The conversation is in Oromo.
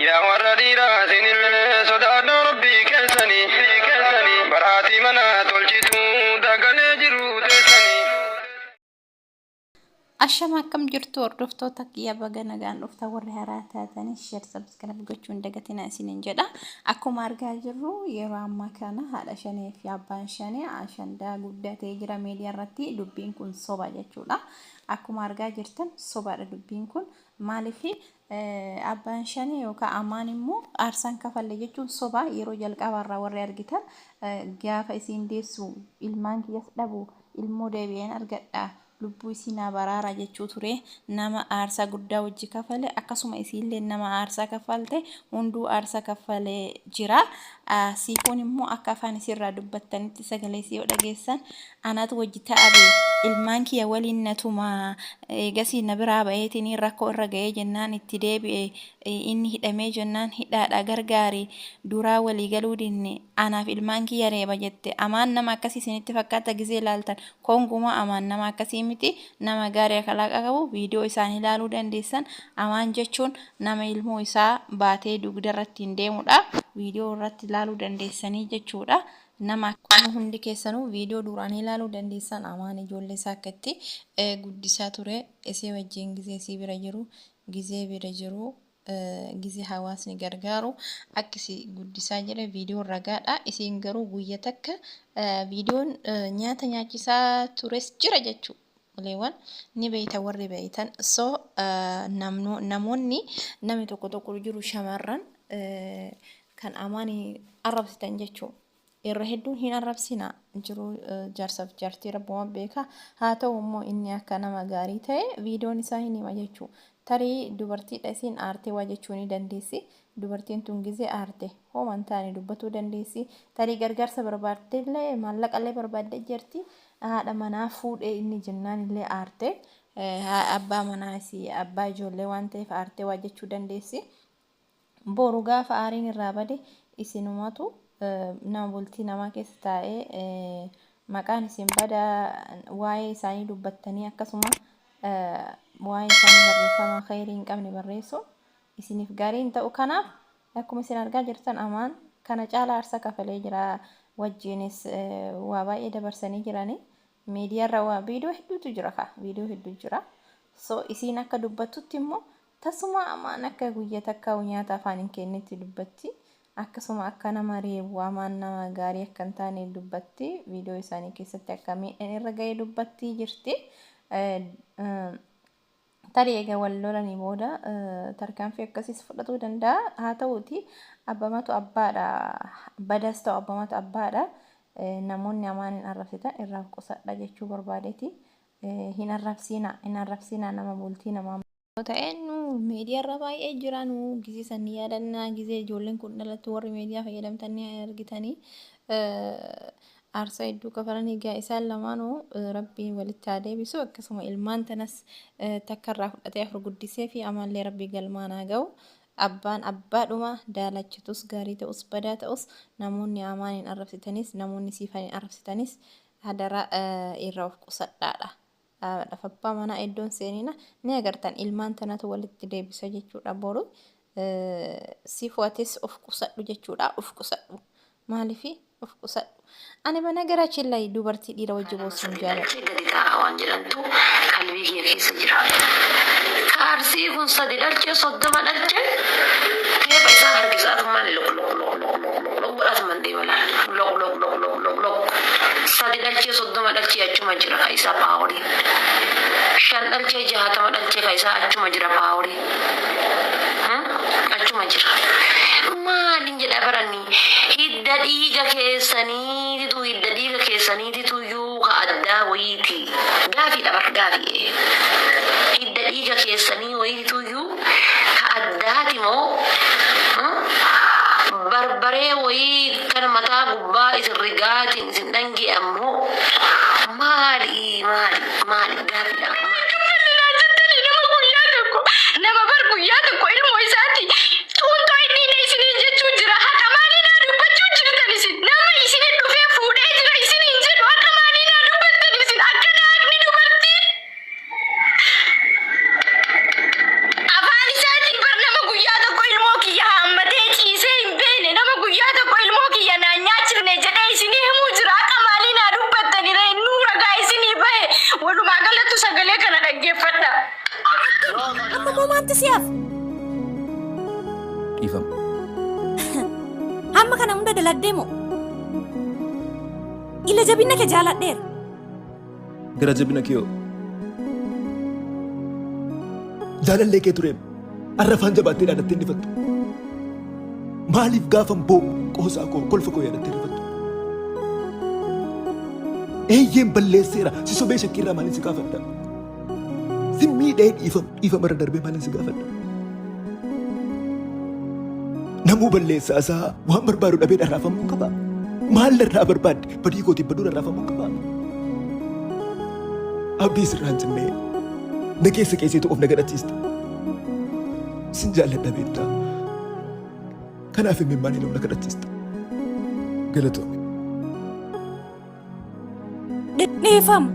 Yaa warra dhiiraa isinillee sodaadhaa Rabbii keessanii keessanii barhaatii mana tolchitu dagalee jiru teessanii. Ashama, akkam jirtu hordoftoota kiyya? Baga nagaan dhuftan. Warri haaraa taatanii share, subscribe gochuun hin dagatinaa isiniin jedha. Akkuma argaa jirru, yeroo ammaa kana haadha shanee fi abbaan shanee ashandaa guddatee jira miidiyaa irratti. Dubbiin kun soba jechuudha. Akkuma argaa jirtan sobaadha dubbiin kun. Maaliif abbaan shanee yookaan amaan immoo aarsaan kafalle jechuun soba. Yeroo jalqabaarraa warri argitan, gaafa isiin deessu "Ilmaan kiyyas dhabu, ilmoo deebi'een argadha, lubbuu isii naa baraara" jechuu ture. Nama aarsaa guddaa wajji kafale, akkasuma isiillee nama aarsaa kaffalte, hunduu aarsaa kaffalee jira. Siifuun immoo akka afaan isiirraa dubbattanitti, sagalee isii yoo dhageessan, "Anatu wajji ta'abe, ilmaan kiyya waliin na tumaa, eegasii na biraa ba'eetiin rakkoo irra ga'ee jennaan itti deebi'e, inni hidhamee jennaan hidhaadha gargaari, duraa walii galuu dinne, anaaf ilmaan kiyya reeba" jette. Amaan nama akkasii isinitti fakkaata gizee ilaaltan? Kongumaa amaan nama akkasii miti, nama gaarii akhlaaqa qabu. Viidiyoo isaanii ilaaluu dandeessan. Amaan jechuun nama ilmoo isaa baatee dugda irratti hin deemudha. Viidiyoo irratti ilaaluu dandeessanii jechuudha. Nama hundi keessanuu viidiyoo duraanii ilaaluu dandeessan. Amaan ijoollee isaa akka itti guddisaa ture, isii wajjin gizee isii bira jiru, gizee bira jiru, gizee hawaasni gargaaru akkasi guddisaa jira, viidiyoon ragaadha. Isiin garuu guyya takka viidiyoon nyaata nyaachisaa tures jira jechuudha. Uleewwan ni beeyta warri beeytan. So namoonni, namni tokko tokko jiru, shamarran kan amaan arrabsitan jechuudha. Irra hedduun hin arrabsina jiru. Jaarsaaf jaartii rabbuma beeka. Haa ta'u immoo inni akka nama gaarii ta'e viidiyoon isaa hin hima jechuudha. Tarii dubartiidha, isiin aartee waa jechuu ni dandeessi. Dubartiin tun gizee aarte hooma hin taane dubbatuu dandeessi. Tarii gargaarsa barbaadde illee, maallaqa illee barbaaddee jirti. Haadha manaa fuudhee inni jennaan illee aarte. Abbaa manaa isii, abbaa ijoollee waan ta'eef aartee waa jechuu dandeessi. Boru gaafa aariin irraa bade isinumatu nama bultii namaa keessa taa'ee maqaan isin bada. Waa'ee isaanii dubbattanii, akkasuma waa'ee isaanii barreeffama khayrii hin qabne barreessuun isiniif gaarii hin ta'u. Kanaaf akkuma isin argaa jirtan, amaan kana caala aarsaa kafalee jira. Wajjiinis waa baay'ee dabarsanii jiranii. Miidiyaarra waa viidiyoo hedduutu jira kaa, viidiyoo hedduu jira. So isiin akka dubbattutti immoo tasuma amaan akka guyya takka nyaata afaan hin kennetti dubbatti. Akkasuma akka nama reebu, amaan nama gaarii akka hin taane dubbatti. Viidiyoo isaanii keessatti akka miidhaan irra ga'ee dubbatti jirti. Tarii egaa wal lolanii booda tarkaanfii akkasiis fudhatuu danda'a. Haa ta'uuti abbamatu abbaadha. Badaas ta'u abbamatu abbaadha. Namoonni amaan hin arrabsitan irraa qusadha jechuu barbaadeeti. Hin arrabsiina, hin arrabsiina nama bultii namaa. Ta'e nu miidiyaarra baay'ee jira. Nu gizee san ni yaadannaa, gizee ijoolleen kun dhalattu warri miidiyaa fayyadamtan ni argitanii. Aarsaa hedduu kafalanii. Egaa isaan lamaanuu rabbiin walitti haa deebisu. Akkasuma ilmaan tanas takka irraa fudhatee afur guddisee fi ammallee rabbii galmaan haa ga'u. Abbaan abbaadhuma, daalachatus gaarii ta'us badaa ta'us, namoonni amaan hin arrabsitanis, namoonni siifan hin arrabsitanis, hadara irra of qusadhaadha. Haadhaaf abbaa manaa iddoon seenina ni agartan, ilmaan tanatu walitti deebisa jechuudha boru. Siifuu, atis of qusadhu jechuudha, of qusadhu. Maaliifi of qusadhu? Ani banagaraachin lay dubartii dhiira wajji boossu hin jaaladhu. Dhalchee gadi taa'a waan jedhantu qalbii kiyya keessa jira. Ka Arsii kun sadi dhalchee, 30 dhalchee, teepha isaa harkisaatumaan loq loq loq loq loq loq loq godhaatumaan deema laal. Loq loq loq loq loq loq. Sadi dhalchee, 30 dhalchee, achuma jira ka isaa paaworiin. Shan dhalchee, 60 dhalchee, ka isaa achuma jira paaworiin. Achuma jira. Maalin jedha barani, hidda dhiiga keessaniititu, hidda dhiiga keessaniititu iyyuu ka addaa wayiiti. Gaafiidha bar, gaafii. Hidda dhiiga keessanii wayiititu iyyuu ka addaati moo barbaree wayii kan mataa gubbaa isin rigaatiin isin dhangi'e ammoo maali, maali, maali? Gaafiidha bar, maali? Jettanii nama guyyaa tokko, nama bar guyyaa tokko ilmoo isaati xuuntoo inni inni isiniin jechuu jira. Haqa maalii naa dubbachuu jirtan isin? Nama isinin dhufee fuudhee jira isiniin jedhu, haqa maalii naa dubbattan isin? Akka naaqni dubartii afaan isaatiin bar nama guyyaa tokko ilmoo kiyya Wanti si hafe. Dhiifama. Hamma kana hunda daladdee moo? Ila jabina kee jaaladheera. Gara jabina kee hoo? Jaalallee kee tureem. Har'a afaan jabaattee dhaadattee hin rifattu. Maaliif gaafan boo qoosaa koo kolfa koo yaadattee rifattu? Eeyyeen balleesseera si sobee shakkiirraa maaliin si gaafadha? Si miidhee dhiifama dhiifama irra darbee maaliin si gaafadha? Namuu balleessaa isaa waan barbaadu dhabee dharraafamuu qaba. Maal narraa barbaadde badii kootiin baduu dharraafamuu qaba. Abdii sirraa hin cinnee na keessa keesseetu of na gadhachiista. Sin jaalladha beektaa. Kanaaf imimmaaniin of na kadhachiista. Galatoomi. Dhiifama.